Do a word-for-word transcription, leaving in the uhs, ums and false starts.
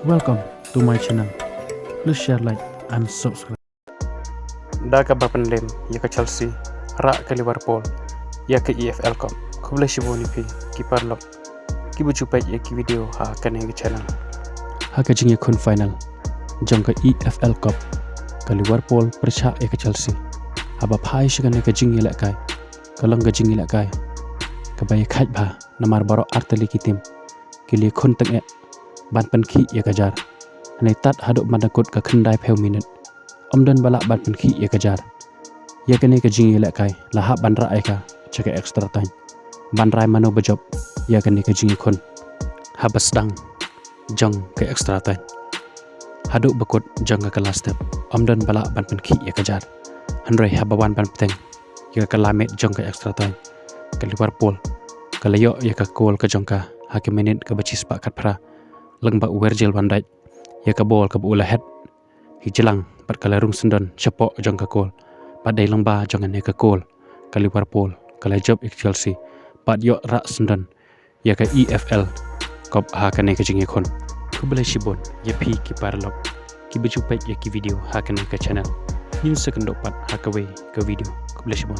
Welcome to my channel. Please share, like and subscribe. Da kaba pyndem ïa ka Chelsea rah ka Liverpool ïa ka E F L Cup. Khublei shibun ïa phi ki paralok kiba ju peit ïa ki video ha kane ka channel. Ha ka jingïakhun final jong ka E F L Cup, ka Liverpool pyrshah ïa ka Chelsea. Haba phai sha kane ka jingïalehkai, ka long ka jingïalehkai kaba ïakhaid bha, namar baroh artylli ki tim ki la ïakhun tyngeh ban pynkhih ïa ka jar. Hynrei tad haduh ban da kut ka khyndaiphew minit, ym don ba lah ban pynkhih ïa ka jar. Ïa kane ka jingïalehkai la hap ban rah ïa ka sha ka extra time ban rai mano ba jop ïa kane ka jingïakhun. Haba sdang jong ka extra time haduh ba kut jong ka last step, ym don ba lah ban pynkhih ïa ka jar. Hynrei haba wan ban bteng ïa ka lamet jong ka extra time, ka Liverpool ka la ïoh ïa ka goal ka jong ka ha ka minit kaba shispah khatphra, lyngba u Virgil van Dijk. Ïa ka ball kaba u la head hi jlang bad ka la rung syndon shapoh jong ka goal. Bad dei lyngba jong kane ka goal, ka Liverpool ka la jop ïa ka Chelsea bad ïoh rah syndon ïa ka E F L Cup ha kane ka jingïakhun. Khublei shibun ïa phi ki paralok kiba ju peit ïa ki video ha kane ka channel. Ngin sa kynduh pat ha kawei ka video. Khublei shibun.